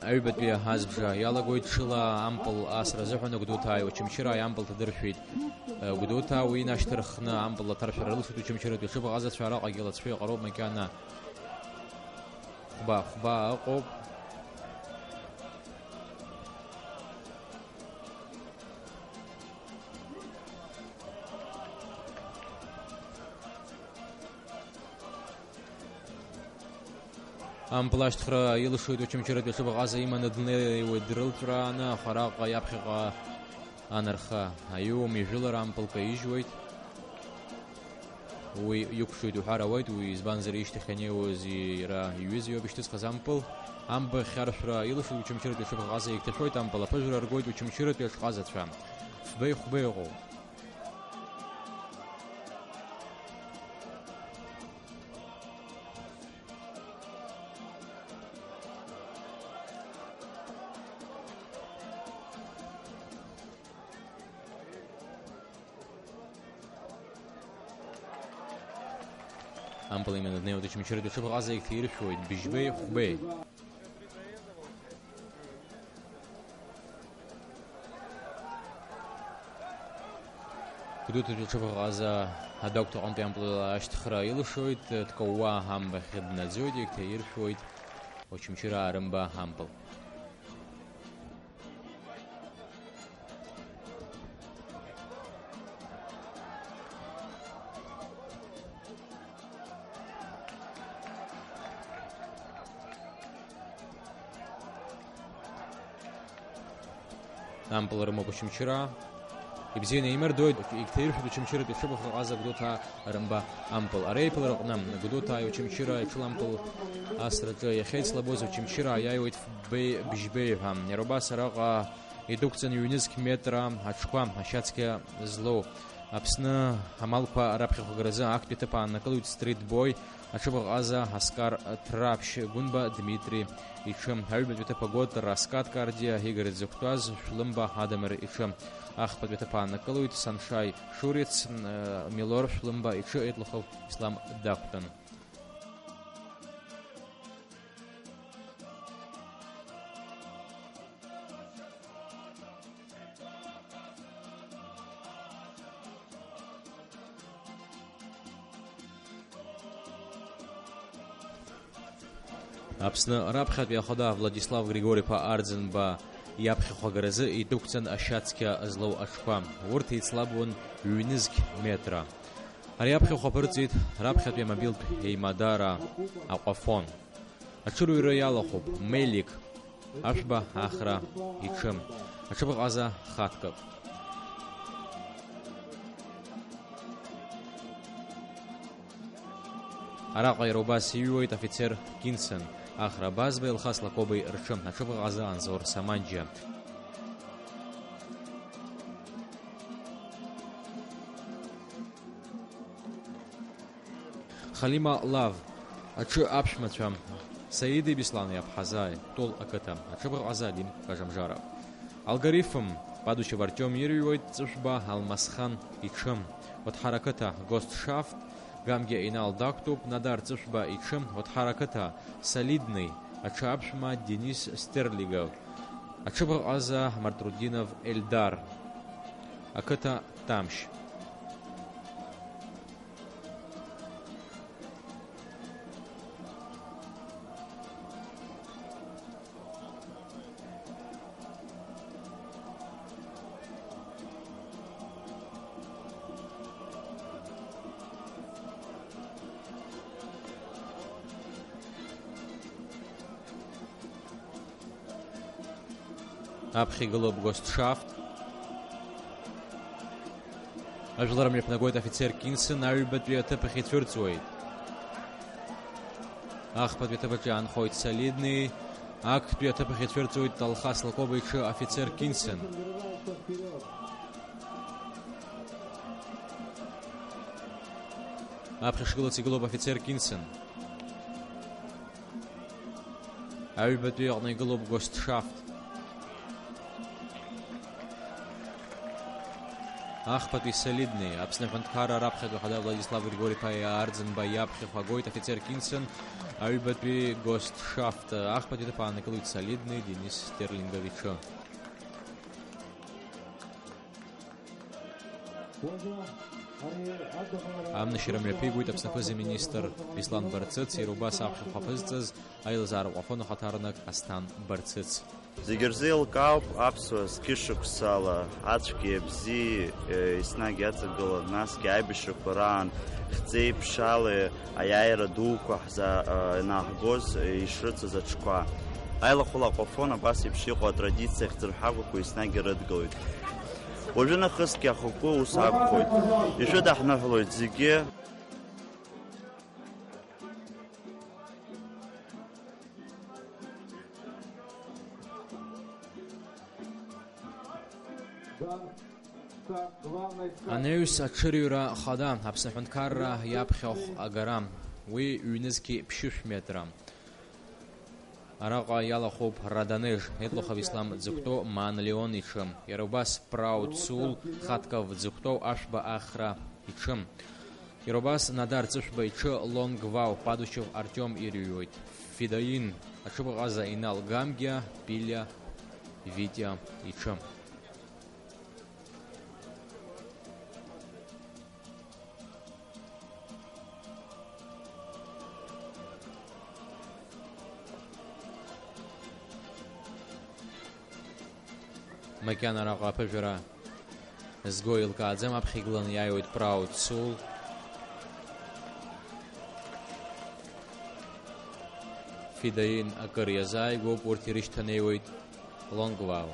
Аҩбатәи азбжа иалагоит, ҽыла ампыл асра азыҳәан Гәдоуҭааи Очамчырааи ампыл ҭадыршәит. Гәдоуҭаа уи инашьҭарххны ампыл аҭаршәара рылшоит Очамчыратәи аҽыбӷаҟазацәа, араҟагьы лацәа иҟароуп макьана. Хәба, хәба ыҟоуп. Ампыл ашьҭыхра илшоит Очамчыратәи аҽыбӷаҟаза иманы днеиуеит дрылҵәрааны, аха араҟа иаԥхьаҟа анарха аиуам, ижәылара ампыл каижьуеит. Уи иқәшоит уҳәар ауеит, уи избанзар ишьҭахь ианеиуаз иара иҩыза иоуп ишьҭызхыз ампыл. Ампыл ахьаршәра илшоит Очамчыратәи аҽыбӷаҟаза, игьҭашәоит ампыл, аԥыжәара аргоит Очамчыратәи аҽҟазацәа. Фбеи хәбеи ыҟоуп. Ампыл иманы днеиуеит Очамчыратәи аҽыбӷаҟаза, игьҭаиршәуеит быжьбеи хәбеи. Гәдоуҭатәи аҽыбӷаҟаза адәы агәҭаҟынтәи ампыл ашьҭыхра илшоит, дкаууа амбахь днаӡоит, игьҭаиршәуеит Очамчыраа рымба ампыл. Ампыл рымоуп Очамчыраа. Ибзианы еимырдоит, игьҭаиршәуеит Очамчыратәи аҽыбӷаҟаза Гәдоуҭаа рымба ампыл. Ари аиԥылараҟны Гәдоуҭааи Очамчырааи аҽылампыл асраҿы иахьеицлабоз Очамчыраа иааиуеит фбеи бжьбеи ҳәа. Иара убас араҟа идәықәҵан ҩнызқь метра аҽқәа ашьацқьа злоу Аԥсны амалқәа раԥхьахәагаразы актәи аҭыԥ ааннакылоит Стрит Бой, аҽыбӷаҟаза Аскар Ҭраԥшь, Гәынба Дмитри иҽы, аҩбатәи аҭыԥ агоит Раскат Кардиа, Игорь дзықәтәаз Шәлымба Адамыр иҽы, ахԥатәи аҭыԥ ааннакылоит Саншаи Шуриц, Милор Шәлымба иҽы Еитлахов Ислам дақәтәан. Аԥсны раԥхьатәи ахада Владислав Григори-иԥа Арӡынба иаԥхьахәагаразы идәықәҵан ашьацқьа злоу аҽқәа. Урҭ еицлабуан ҩнызқь метра. Ари аԥхьахә аԥырҵеит раԥхьатәи амобилтә еимадара Аҟәафон. Аҽырҩра иалахәуп Мелик, Ашәба Ахра иҽы, аҽыбӷаҟаза хатәкык. Араҟа иара убас иҩуеит афицер Кинсен, Ахра Базба, Елхас Лакобеи рҽы, аҽыбӷаҟаза Анзор Саманџьа. Халима Лав, аҽы аԥшәмацәа, Саиди Беслани Аԥҳазааи, Тәыл ақыҭа, аҽыбӷаҟаза Алим Кажамжара. Алгоритм, Падушев Артиом ирыҩуеит Ҵышәба Алмасхан иҽы, Оҭҳар ақыҭа, Гостшафт, Гамгиа Инал дақәтәоуп, Надар Ҵышәба иҽы, Оҭҳар ақыҭа, Солидный, аҽы аԥшәма Денис Стерлигов, аҽыбӷаҟаза Мартрудинов Эльдар, ақыҭа Тамшь. Аԥхьа игылоуп Гостшафт. Ажәлар мҩаԥнагоит афицер Кинсен, аҩбатәи аҭыԥ ахь ицәырҵуеит. Ахԥатәи аҭыԥ аҿы иаанхоит Солидный, актәи аҭыԥ ахь ицәырҵуеит Талхас Лакоба иҽы афицер Кинсен. Аԥхьа шгылац игылоуп афицер Кинсен. Аҩбатәи аҟны игылоуп Гостшафт. Ахԥатәи Солидный, Аԥсны аҳәынҭқарра раԥхьатәи ахада Владислав Григори-иԥа Арӡынба иаԥхьахә агоит афицер Кинсен, аҩбатәи Гостшафт, ахԥатәи аҭыԥ ааннакылоит Солидный Денис Стерлингов иҽы. Амнашьара мҩаԥигоит Аԥсны аԥыза-министр Беслан Барцыц, иара убас аԥхьахә аԥызҵаз аилазаара аҟәафон ахаҭарнак Асҭан Барцыц. Зегьы рзы еилкаауп аԥсуаа зқьышықәсала ацәгьеи абзиеи, е, еснагь иаҵагылан, насгьы аибашьрақәа раан хьӡеиԥшала аиааира дуқәа ҳза-, е, ианааҳгоз, е, ишрыцыз аҽқәа. Аилахәыла аҟәафон абас еиԥш иҟоу атрадициа хьӡырҳәагақәа еснагь ирыдгылоит. Уажәы нахысгьы ахықәкы ус акәхоит. Ишәыдаҳныҳәалоит зегьы. Анаҩс аҽырҩра хада, Аԥсны аҳәынҭқарра иаԥхьахә агара, уи ҩнызқьи ԥшьышә метра. Араҟа иалахәуп Раданеж, Етлухов Ислам дзықәтәоу Маан Леон иҽы, иара убас Праут Сул, Хатков дзықәтәоу Ашәба Ахра иҽы. Иара убас Надар Ҵышәба иҽы Лонг Вау, Падучев Артиом ирыҩуеит. Фидаин аҽыбӷаҟаза Инал Гамгиа, Пилиа Витиа иҽы. Макьана араҟа аԥыжәара зго еилкааӡам, аԥхьа игыланы иааиуеит Праут Сул. Фидаин акыр иазааигәоуп, урҭ ирышьҭанеиуеит Лонгвау.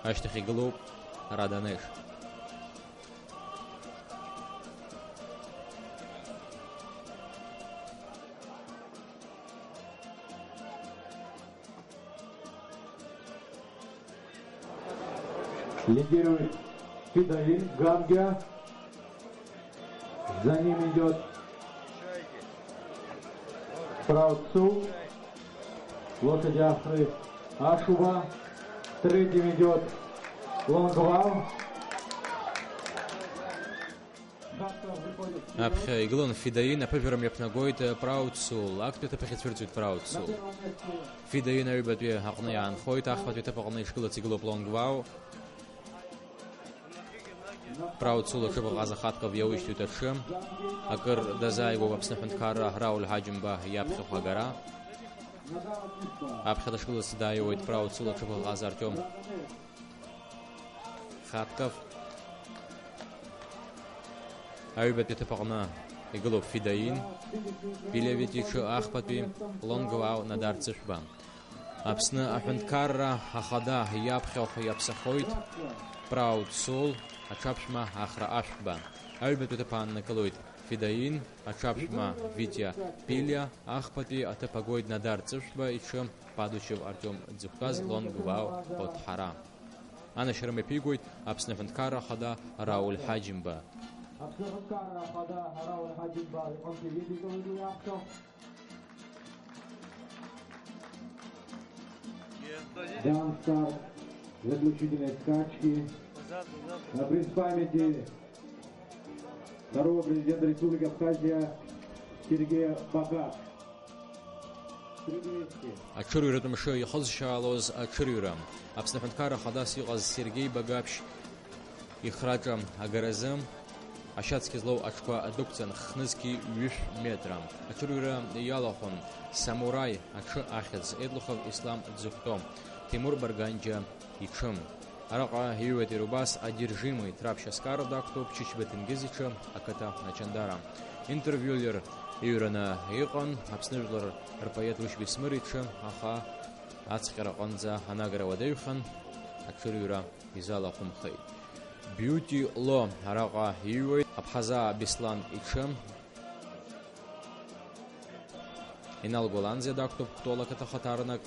Ашьҭахь игылоуп Раданеш. Лидирует Фидаин Гамгия. За ним идет Праут Сул. Лошади Ахры Ашуба. Третьим идет Лонгвау. Аԥхьа игылан Фидаин, аԥыжәара мҩаԥнагоит, э, Праут Сул. Актәи аҭыԥ ахь ицәырҵуеит Праут Сул. Фидаин аҩбатәи аҟны иаанхоит, ахԥатәи аҭыԥ аҟны ишгылац игылоуп Лонгвау. Праут Сул аҽыбӷаҟаза Хатков иаушьҭуеит аҽы. Акыр дазааигәоуп Аԥсны аҳәынҭқарра Рауль Ҳаџьымба иаԥхьахә агара. Аԥхьа дышгылац дааиуеит Праут Сул аҽыбӷаҟаза Артиом Хатков. Аҩбатәи аҭыԥ аҟны игылоуп Фидаин, Пилевит иҽы ахԥатәи, Лонгвау Надар Ҵышәба. Аԥсны аҳәынҭқарра ахада иаԥхьахә иаԥсахоит Праут Сул, аҽаԥшәма Ахра Ашәба. Аҩбатәи аҭыԥ ааннакылоит Фидаин, аҽаԥшәма Витиа Пилиа, ахԥатәи аҭыԥ агоит Надар Ҵышәба иҽы Падучев Артиом дзықәтәаз Лонгвау Отҳара. Анашьара мҩаԥигоит Аԥсны аҳәынҭқарра ахада Рауль Ҳаџьымба. Аԥсны аҳәынҭқарра ахада Рауль Ҳаџьымба иҟынтәи идикылеит уи аԥхьахә. Дан старт заключительной скачки. На приз памяти второго президента Республики Абхазия Сергея Багак. Аҽырҩратә мшы ихызшьаалоз аҽырҩра. Аԥсны аҳәынҭқарра хадас иҟаз Сергеи Багаԥшь ихраҿа агаразы ашьацқьа злоу аҽқәа адәықәҵан, хнызқьи ҩышә метра. Аҽырҩра иалахәын Самураи аҽы ахьӡ, Едлухов Ислам дзықәтәоу, Тимур Барганџьа иҽы. Араҟа иҩуеит иара убас Одержимый Ҭраԥшь Аскар дақәтәоуп, Чычба Ҭенгиз иҽы, ақыҭа Ачандара. Интервиулер иҩраны иҟан Аԥсны жәлар рпоет Рушьба Исмыр иҽы, аха Ацҟьара аҟынӡа анагара уадаҩхан, аҽырҩра изалахәымхеит. Beauty Law араҟа иҩуеит Аԥҳазаа Беслан иҽы. Инал Гәаланӡиа дақәтәоуп Кәтол ақыҭа хаҭарнак.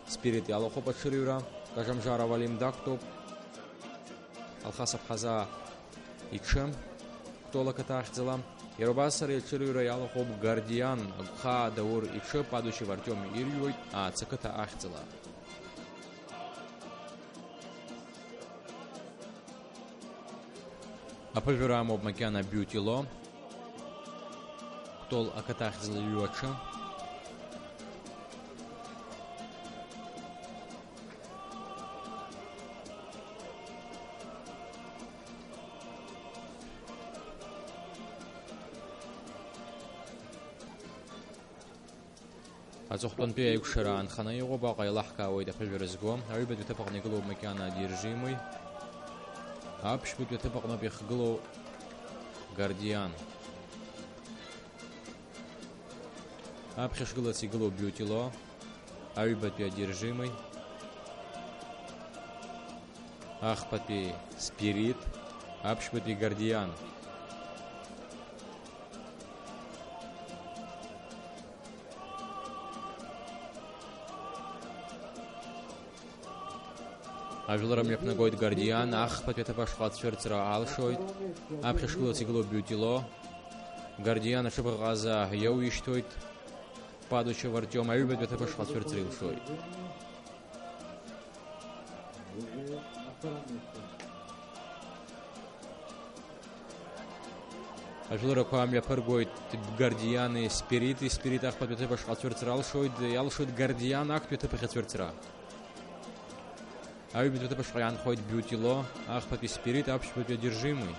Спирит иалахәуп аҽырҩра, Кажамжара Валим дақәтәоуп. Алхас Аԥҳазаа иҽы, Кәтол ақыҭа ахьӡала. Иара убас ари аҽырҩра иалахәуп Гардиан, агәхаа Даур иҽы, Падушев Артиом ирҩуеит, Аацы ақыҭа ахьӡала. Аԥыжәара амоуп макьана Beauty Law. Кәтол ақыҭа ахьӡала иҩу аҽы. Аҵыхәтәантәи аикәшара аанханы иҟоуп, аҟа еилаҳкаауеит аԥыжәара зго. Аҩбатәи аҭыԥ аҟны игылоуп макьана одержимый. Аԥшьбатәи аҭыԥ аҟноуп иахьгылоу Гардиан. Аԥхьа шгылац игылоуп Beauty Law, аҩбатәи одержимый, ахԥатәи Спирит, аԥшьбатәи Гардиан. Ажәлар мҩаԥнагоит Гардиан, ахԥатәи аҭыԥ ашҟа ацәырҵра алшоит. Аԥхьа шгылац игылоуп Beauty Law. Гардиан аҽыбӷаҟаза иоуишьҭуеит. Падучев Артиом аҩбатәи аҭыԥ ашҟа ацәырҵра илшоит. Ажәларақәа мҩаԥыргоит Гардиани Спирити. Спирит ахԥатәи аҭыԥ ашҟа ацәырҵра алшоит, иалшоит Гардиан актәи аҭыԥ ахь ацәырҵра. Аҩбатәи аҭыԥ ашҟа иаанхоит Beauty Law, ахԥатәи Спирит, аԥшьбатәи одержимый.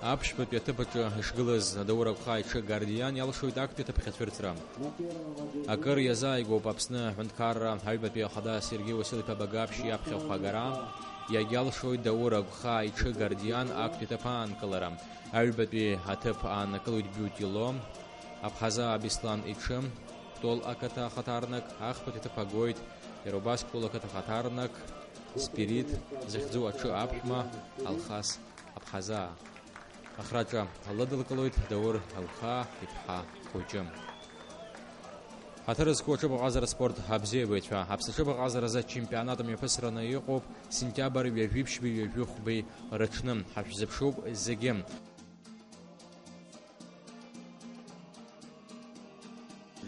Аԥшьбатәи аҭыԥ аҿы ишгылаз адаур агәхаа иҽы Гардиан иалшоит актәи аҭыԥ ахь ацәырҵра. Акыр иазааигәоуп Аԥсны аҳәынҭқарра аҩбатәи ахада Сергеи Васил-иԥа Багаԥшь иаԥхьахә агара. Иагьалшоит даур агәхаа иҽы Гардиан актәи аҭыԥ аанкылара. Аҩбатәи аҭыԥ ааннакылоит Beauty Law, Аԥҳазаа Беслан иҽы, Кәтол ақыҭа ахаҭарнак, ахԥатәи аҭыԥ агоит, иара убас Кәтол ақыҭа ахаҭарнак, Спирит, захьӡу аҽы аԥшәма, Алхас Аԥҳазаа. Ахраҿа лыдылкылоит Даур Алхаа иԥҳа хәыҷы. Ҳаҭыр зқәу аҽыбӷаҟазара спорт абзиабаҩцәа, Аԥсны аҽыбӷаҟазаразы ачемпионат мҩаԥысраны иҟоуп сентиабр ҩажәи ԥшьбеи ҩажәи хәбеи рыҽны. Ҳашәзыԥшуп зегьы.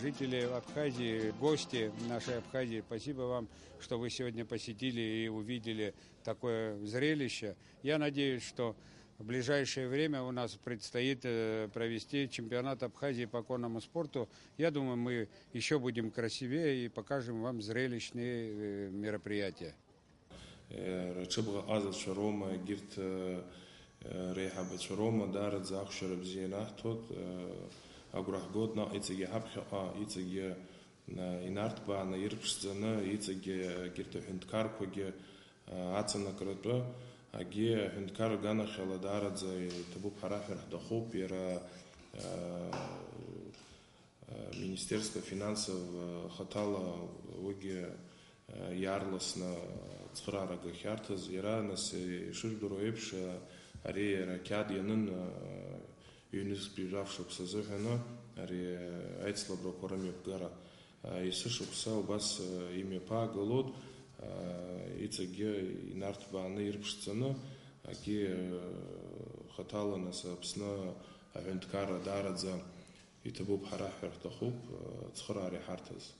Жители Абхазии, гости нашей Абхазии, спасибо вам, что вы сегодня посетили и увидели такое зрелище. Я надеюсь, что в ближайшее время у нас предстоит, э, провести чемпионат Абхазии по конному спорту. Я думаю, мы ещё будем красивее и покажем вам зрелищные, э, мероприятия. Э, рыҽыбӷаҟазацәа роума, егьырҭ, э, э, реиҳабацәа роума, даараӡа ахәшьара бзиа ианаҳҭоит, э, агәра ҳгоит, наҟ иҵегьы ҳаԥхьаҟа, иҵегьы, э, инарҭбааны, ирԥшӡаны, иҵегьы егьырҭ аҳәынҭқарқәагьы, э, аҵанакратәы, агьи аҳәынҭқар аганахьала даараӡа иҭабуп ҳәа раҳәар ҳҭахуп, иара, э, Министерство финансов, э, хаҭала уигьы, э, иаарласны ацхыраара агахьарҭаз, иара, нас, э, ишыжәдыруа еиԥш, э, ари иара ақьаад ианын, э, ҩнызқьтәи жәаф шықәса азыҳәаны ари, э, аицлабрақәа рымҩаԥгара, э, есышықәса убас, э, имҩаԥаагалоит, э, иҵегьгьы инарҭбааны ирԥшӡаны, агьи, э, хаҭала, нас, Аԥсны аҳәынҭқарра даараӡа иҭабуп ҳәа раҳҳәар ҳҭахуп, э, ацхыраара иҳарҭаз.